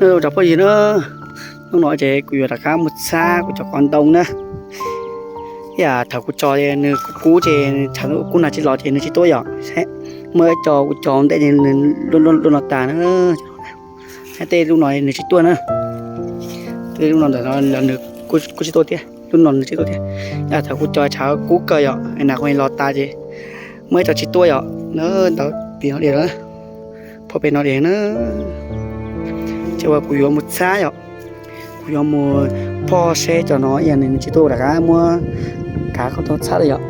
Cov phooj ywg na, hnub no ces kuv yuav rov qab mus txhab kuv cov qos ntoo na. Ib yam thaum kuv tso nws kub kub ces tshav ntuj kub nag tsis los ces nws tsis tuaj yom. Muaj ib co kuv tso ntej nws luaj luaj no tas na. Tej lub no nws tsis tuaj na. Tej lub no ntawm no los nws kuj tsis tuaj thiab, lub no nws tsis tuaj thiab. Yog thaum kuv cov tshav kub kawg yom, nag kuv los tas ces muaj ib co tsis tuaj yom, na ntawd tim no diam, phoj pem no diam na. Ces uas kuv yuav mus txhab yom, kuv yuav mus phoj seb cov no ib yam nws tsis tuaj rov qab muab kav qhov tau txhab lawm yom.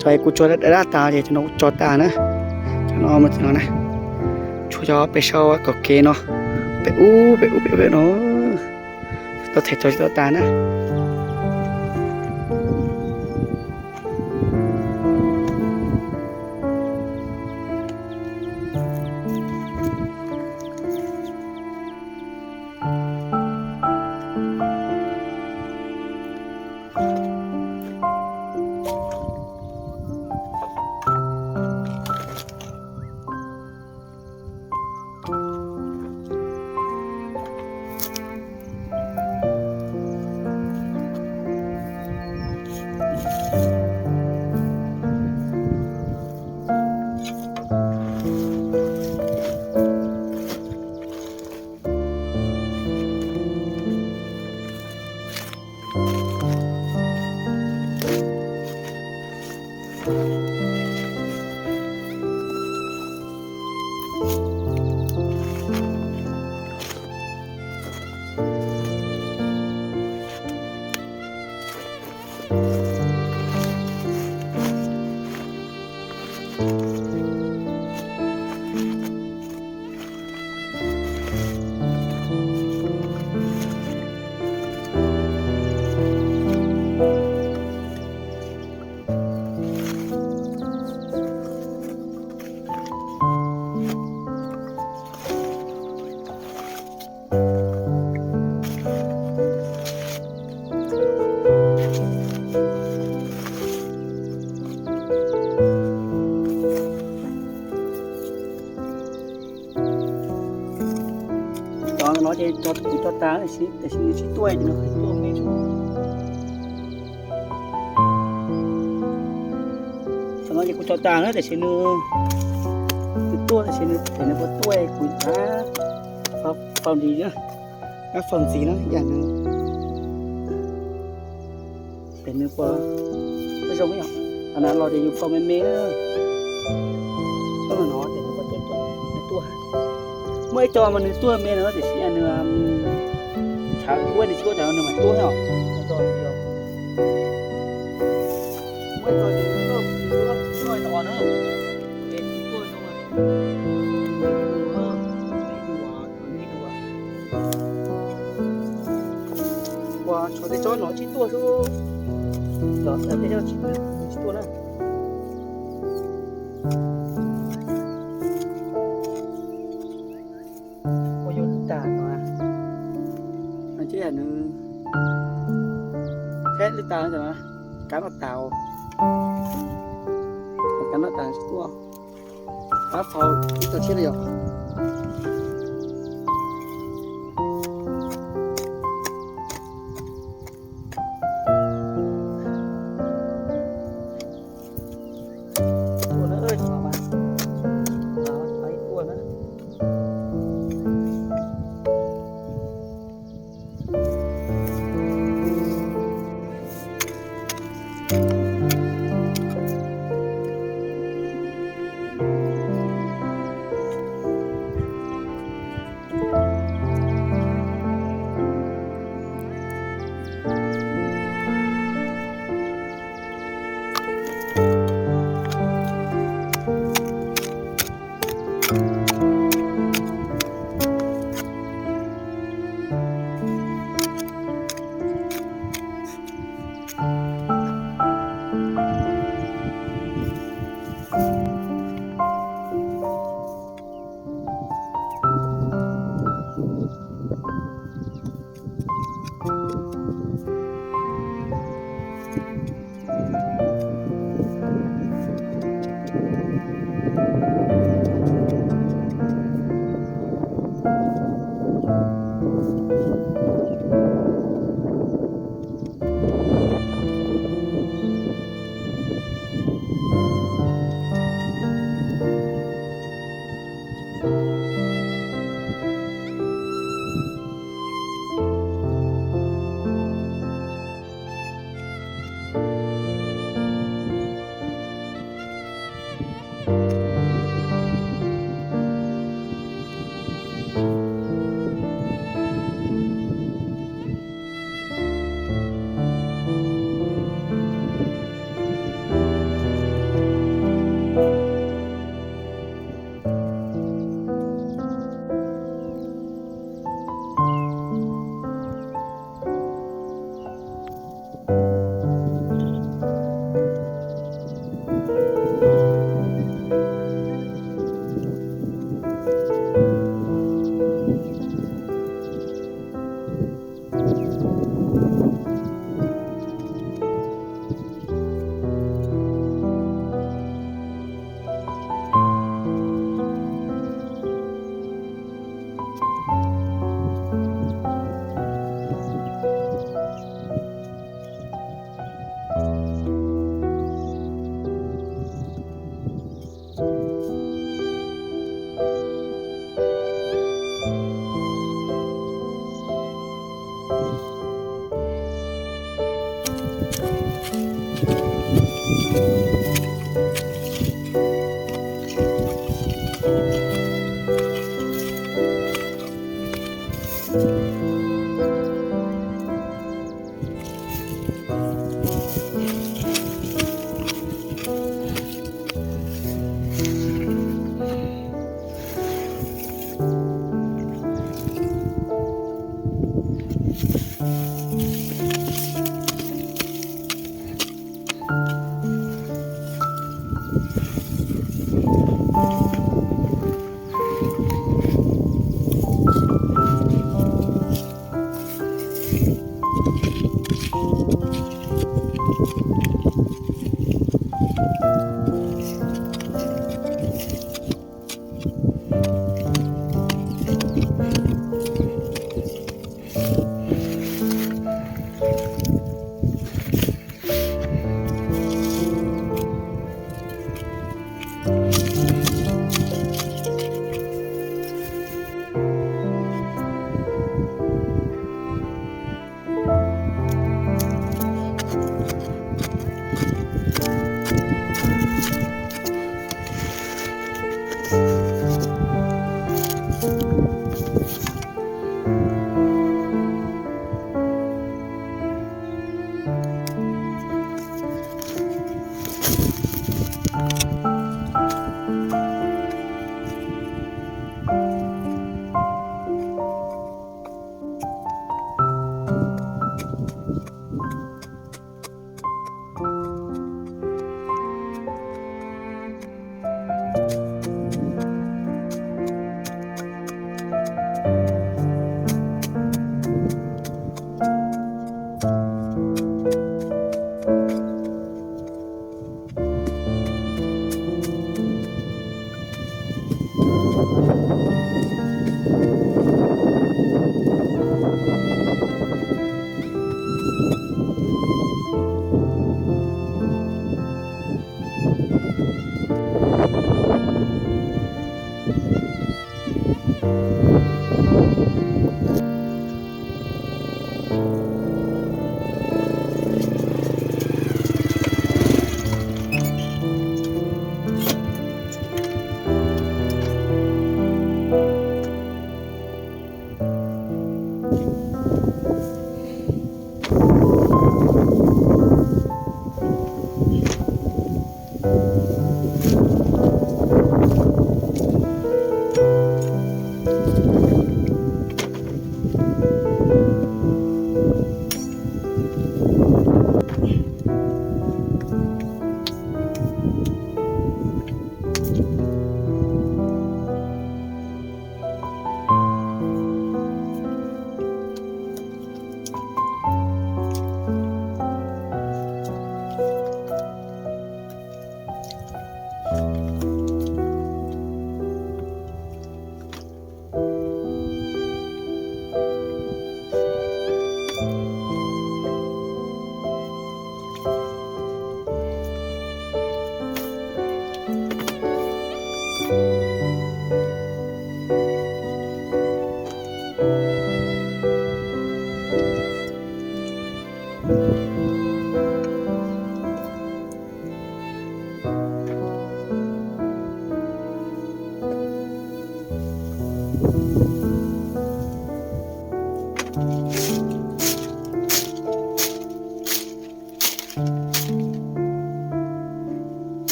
Cov kuv tso dab tas ces cov no kuv tso tas na. Cov no no na, tshuav cov pem saum kaum kev no, pem ub pem ub pem ub pem no, tau them tso tsis tau tas na. Cov no ces kuv tso tas, tiam sis nws tsis tuaj, nws tuaj me tso. Cov no ces kuv tso tas na, tiam sis nws, nws tuaj, tiam sis nws, nws puas tuaj kuv faus ntxiv na, faus ntxiv na, yam nws, ces nws puas zoo yom. Qhov no los ces yus faus me me na. Muaj ib co mas nws tuaj me no tiam sis nws tshav kuab nws tsis tuaj, nws mas tuaj yom. Muaj ib co ces nws tuaj, nws tuaj no na, ces nws tuaj no, nws tuaj, nws tuaj. Ua tshuav tej tsob no tsis tuaj xwb, los tej tsob tsis tuaj na. Ua yuav lwj tas no, no ces nws thiab lwj tas, kav noj tas, kav noj tas tsis tuaj. Pab txog ib co thiab li yom. Ua na, ua na.